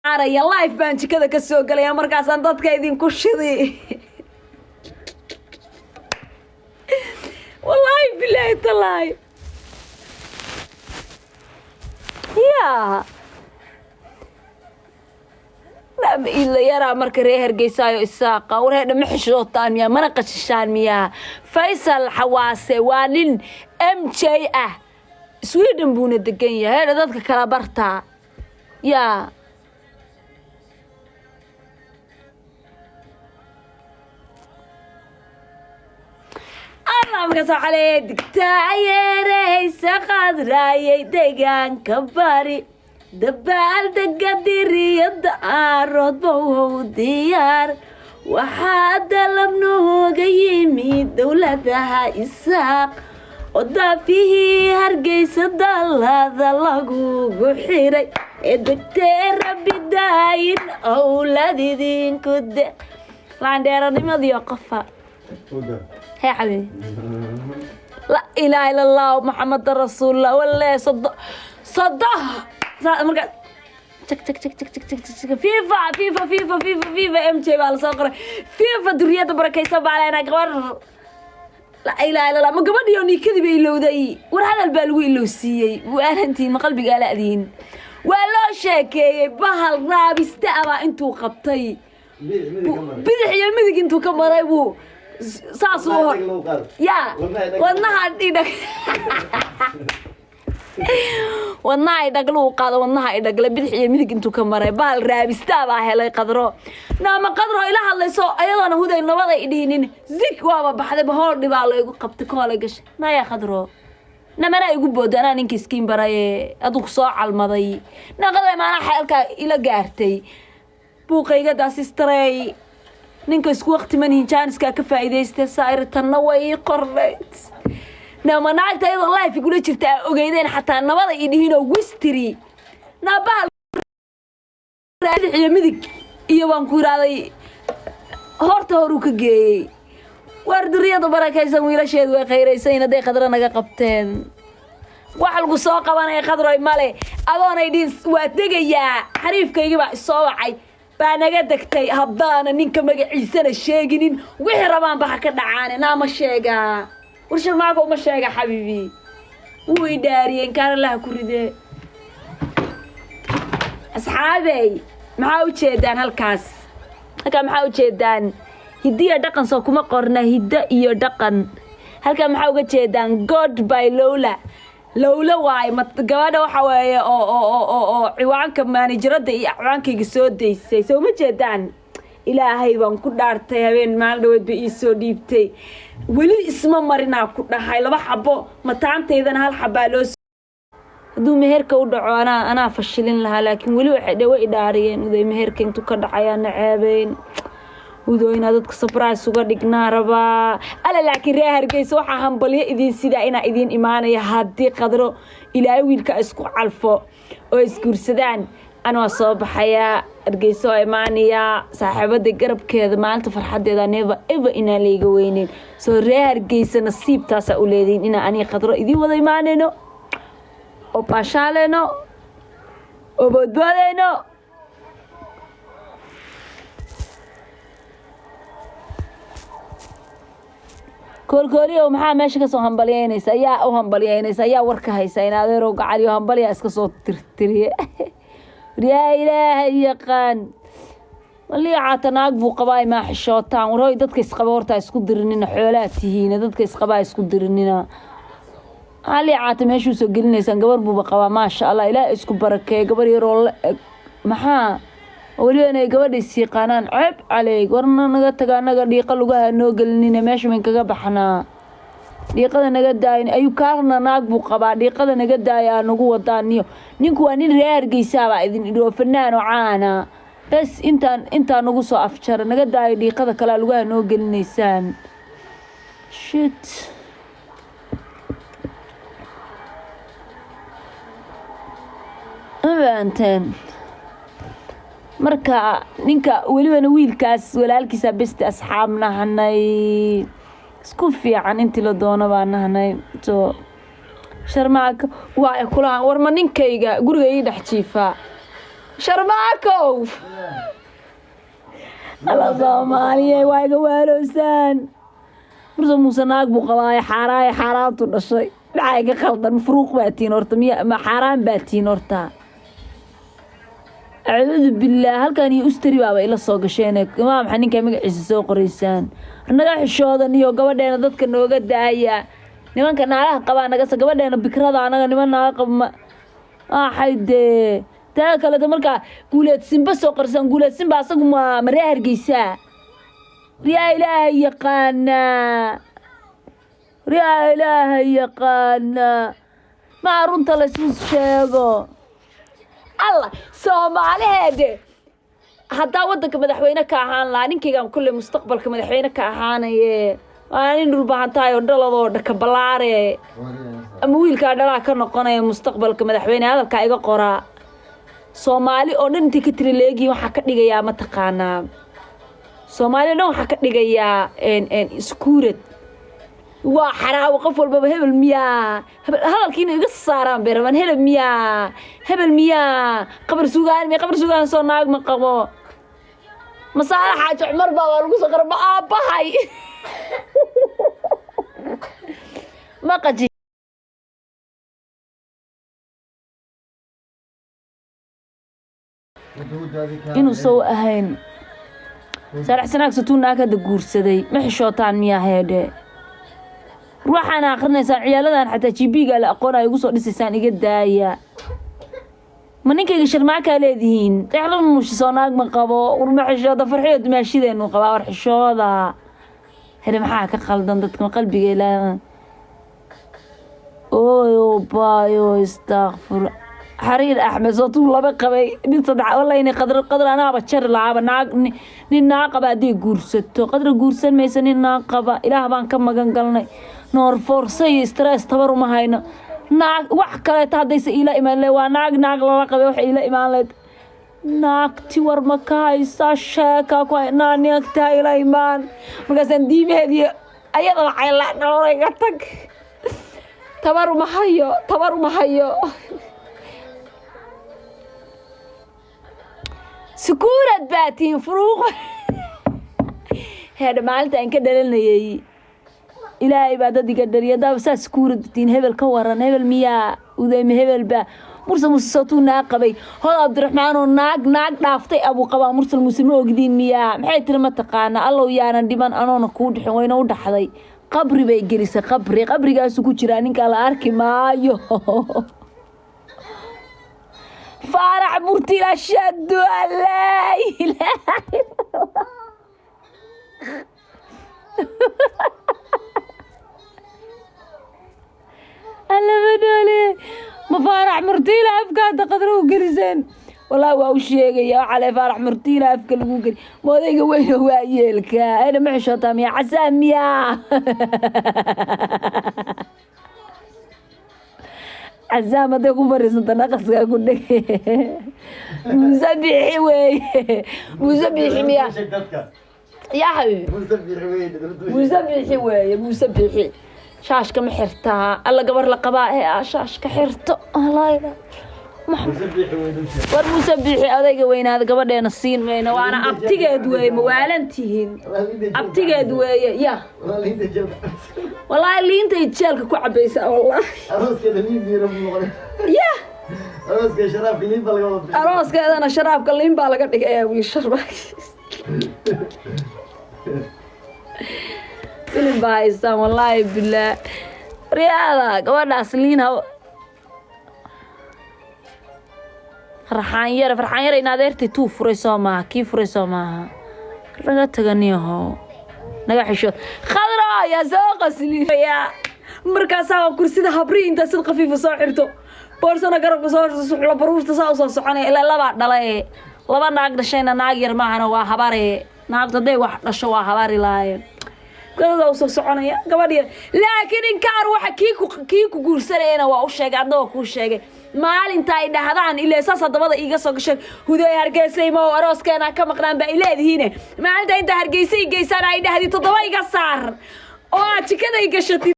Saaraya live baan jikada ka soo gelaya, markaasaan dadka idinku shidi. Wallaahi bilaahi tallaahi ya ila yaraa. Marka reer Hargeysaayo Isaaqa, warheedha, ma xishootaan miyaa? Mana qashishaan miyaa? Faysal Xawaase waa nin MJ ah, Sweden buuna degan yahay. Heedha, dadka kala bartaa yaa. Allah, markaas waxaa leeyahay digtaayeereysa qadraayay deegaanka bari dabaaldega diriyada aaroodbow diyaar. Waxaa dalab nooga yimid dowladaha Isaaq oo daafihii Hargeysa dalada lagugu xiray ee degtee Rabbi daayin owlad idinku de laandheeranimadiyo qofa. Hee xabiibi, la ilaaha illa Allah, Maxameda rasuulullah. Walle sodo sodo markaa jag jag jag jag jag jag jag. FIFA, FIFA, FIFA, FIFA, FIFA. MJ baa lasoo qoray. FIFA duriyada barakaysan baa leenahay. Gabar, la ilaha illa Allah, ma gabadhiyo niikadii bay ilowday? War hadal baa lagu ilowsiiyey. Waalantiin, ma qalbiga alaadiin? Waa loo sheekeeyey. Bahal raabiste abaa intuu qabtay bidix iyo midig intuu ka maray buu saasuu hor ya wadnaha idhag, wadnaha idhagle uu qaado, wadnaha idhagle bidix iyo midig intuu ka maray. Bahal raabistaa baa helay Qadro. Naama Qadro ila hadlayso ayadoona huday nabaday idhiinin, zik waaba baxday. Bahool dhibaa laygu qabtay, koolay gashay. Naya Khadro, namana igu boodo, anaa ninka iskiin baraye, adugu soo calmaday. Naqada maanaa xeelkaa ila gaartay buuqaygadaas istarey. Ninka isku waqti manihin, jaaniskaa ka faa'iidaysta saair. Tanna way ii qornayd. Nama naagta iyadoo live igula jirta aa ogeydeen, xataa nabada ii dhihinoo wistiri naabahal bidix iyo midig iyo baan ku yidhaahday horta horuu ka geeyey. Waar duriyada barakaysan, wiilasheedu way khayraysayn hadday Khadro naga qabteen. Wax lagu soo qabanaya, Khadroy, male adoonay dhihin waa degayaa. Xariifkaygii baa isoo wacay, baa naga degtay. Haddaana ninka magaciisana sheeginin, wixii rabaanba ha ka dhacaane. Naa ma sheegaa? Warshar maaga uma sheega. Xabiibi wuu i dhaariyey, inkaan Allaha ku ridee. Asxaabey, maxaa ujeedaan halkaas? Halkaa maxaa ujeedaan? Hiddiya dhaqan soo kuma qorna? Hiddo iyo dhaqan halkaa maxaa uga jeedaan? God by Lowla. Lowla waaye ma gabadha? Waxa weeye oo ciwaanka maanajarada iyo ciwaankayga soo daysay. Soo ma jeedaan? Ilaahay baan ku dhaartay, habeen maalin dhaweed bay ii soo dhiibtay. Weli isma marinaa ku dhahay laba xabo mataantaydana hal xabaa loo. Hadduu meherka u dhaco anaa fashilin lahaa, laakiin weli waxay dhawo i dhaariyeen uday meherka intuu ka dhacayaa na ceebeyn udo inaa dadka surprise uga dhignaa rabaa alla. Laakiin reer Hargeysa, waxaa hambalyo idiin sidaa inaa idiin imaanaya haddii Qadro Ilaahay wiilka isku calfo oo isguursadaan. Ana waa soo baxayaa, Hargeysa waa imaanayaa. Saaxiibada garabkeeda maalinta farxadeeda never ever inaan layga weyneyn. Soo reer Hargeysa, nasiibtaasaa u leedihin inaa aniga Qadro idiin wada imaanayno oo baashaaleyno oo boodboodeyno. Koolkooliyow, maxaa meesha kasoo hambalyeynaysa? Yaa u hambalyeynaysa? Yaa warka haysa? In adeerow gacaliyo hambalyaa iska soo tirtiriye. Yaa Ilaahay yaqaan, maliicaata naag buu qabaa. Maa xishootaan? War hoy, dadka isqaba hortaa isku dirinina. Xoolaa tihiina, dadka isqabaa isku dirinina. Maxaa liicaata meeshuu soo gelinaysaan? Gabar buuba qabaa, maasha Allah, Ilaah isku barakeeye. Gabar yaroo la eg maxaa weliba inay gabadha is yaqaanaan? Ceeb caleyg. Warna naga taga, anaga dhiiqa lugaha noo gelinina. Meesha mayn kaga baxnaa? Dhiiqada naga daayin. Ayuu kaarna naag buu qabaa. Dhiiqada naga daaya aa nagu wadaaniyo. Ninku waa nin reer Hargeysaabaa idin idhoo, fanaan oo caana. Bes intaan intaa nagu soo afjara. Naga daayo dhiiqada kalea lugaha noo gelinaysaan. Shit, ma fahanteen? Marka ninka welibana wiilkaas walaalkiisa besti asxaab nahnay, isku fiican intii la doono baa nahnay. So Sharmaaka waa kulahan. War ma ninkayga guriga ii dhex jiifaa? Sharmaakow. Alla Soomaaliya waa iga waaloosaan. Mursal Muuse naag buu qabaaye, xaaraaye, xaaraantu dhashay. Maxaa iga khaldan? Mafruuq baa tihiin horta miya? Ma xaaraan baa tihiin horta? Acuudu billaah, halkan iyo ustari baaba ila soo gasheen. Maa maxay ninkaa magaciisa soo qoraysaan? Naga xishoodan iyo gabadheena dadka nooga daaya. Nimanka naagaha qabaa nagasa, gabadheena bikrada anaga niman naaga qaba ma maxay dee. Taa kaleeto markaa Guuleed Simba soo qoraysaan. Guuleed Simba asagu ma maree Hargeysaa? Riyaa Ilaahay yaqaanaa, riyaa Ilaahay yaqaanaa. Maa runta laysu sheego? Alla Soomaaliheede, haddaa waddanka madaxweyne ka ahaan lahaa, ninkaygaan kulley mustaqbalka madaxweyne ka ahaanaye, waa nin dhulbahantahay oo dhaladoo dhaka balaare ama wiilkaa dhalaa ka noqonaya mustaqbalka madaxweyne. Hadalkaa iga qoraa. Soomaali oo dhan intay ka tiri leegiin waxaa ka dhigayaa, mataqaanaa, Soomaali o dhan waxaa ka dhigayaa iskuurad. Waa xaraawo. Qof walbaba hebel miyaa, hebel hadalkiina iga saaraan bay rabaan. Hebel miyaa, hebel miyaa, Qabar Sugaan miya? Qabar Sugaan soo naag ma qabo. Masaale Xaaji Cumar baa waa lagu soo qara. Ma aabbahay ma qaji? Inuu sow ahayn Saalax Sanaag satuu naag hadda guursaday. Ma xishootaan miyaa? Heedhe, ruuxaana akrinaysaan ciyaaladan xataa gb-ga la aqoon ay ugu soo dhisaysaan. Iga daaya. Ma ninkayga Sharmaakaa leedihiin? Dexla nuushisoo naag ma qabo. War ma xishooda? Farxiyo dumaashideenu qabaa. War xishooda here. Maxaa ka qaldan dadka? Ma qalbiga ilaa oyo bayo? Istakfur. Xariir Axmed soo tuu laba qabay, mid saddex. Walla inay Qadra, Qadra anaaba jari lahaaba. Naag nin naag qaba hadday guursato, Qadra guursan maysa nin naag qaba. Ilaah baan ka magan galnay. Noor foorse iyo stress tabar uma hayno. Naag wax kaleeto haddayse iila imaan le, waa naag naag lala qabay. Waxay iila imaan leed naagti. War ma ka haysaa? Sheekaa ku hay naa naagtaa ila imaan. Markaasaan diimaheediyo ayadaba cayla dhowrayga tag. Tabar uma hayo, tabar uma hayo. Sukuurad baa tihiin, furuuq. Heedha, maalinta aan ka dhalanayay Ilaahay baa dad iga dhaliya. Haddaaba saa sukuurad tihiin. Hebel ka waran? Hebel miyaa udayme? Hebel baa Mursal Muuse sootuu naag qabay. Hod Cabdiraxmaan oo naag naag dhaaftay abuu qabaa. Mursal Muuse ma ogdiin miyaa? Maxay tiri ma taqaana? Allow yaanan dhiman anoona kuu dhixin. Wayna u dhaxday. Qabri bay gelisay. Qabri, qabrigaasu ku jiraa ninkaa, la arki maayo. Faarax Murtil, ashhadu an laa ilaaha illallah. Allama noole. Ma Faarax Murtiila afka hadda Qadra u geliseen? Wallaahi waa u sheegaya. Waxaa le Faarax Murtiila afka lagu geli ma odayga weyno waa yeelka ayna. Ma xishootaa miya? Casaa miyaa? Casaam hadday ku fariisata naqaskaa ku dhege. Muuse Bixi weeye. Muuse Bixi miya? Yaa xabiibi, Muuse Bixi weeye. Muuse Bixi shaashka ma xirtaa? Alla, gabar la qabaa ee aa shaashka xirto. War Muuse Bixi odayga weynaada gabadheena siin mayno. Waana abtigeed weeye. Ma waalantihiin? Abtigeed weeye. Ya wallaahi liintay jeelka ku cabaysaa wallaahi. Ya arooskeedana sharaabka liin baa laga dhigayaa. Wiil sharba filim baa haystaan wallaahi bilaah. Riyaada gabadhaas liin ha. Farxaan Yare, Farxaan Yare in adeertay tuu furay soo maaha? Kii furay soo maaha? Naga taganiyaho, naga xishood. Khadra yaa soo qasliya. Markaasaa kursida habri intaa sid khafiifa soo xirto, boorsana garabka soo xirto, suxla baruurta saa usoo soconaya. Ilaa labaa dhalaye, laba naag dhashayna. Naag yar maahana, waa habare. Naagtu hadday wax dhasho waa habari lahaayeen. Gadadaa usoo soconaya gabadh yar. Laakiin inkaar waxa kii ku guursanayana waa u sheegay. Adna waa kuu sheegay. Maalinta ay dhahdaan ilaa saas dabada iiga soo gasheen, huday Hargeysay ma arooskeena ka maqnaan baa ileedihiine. Maalinta inta Hargeysa i geysaan ay dhahdi 7 iga saar oo aad jikada i gashatid.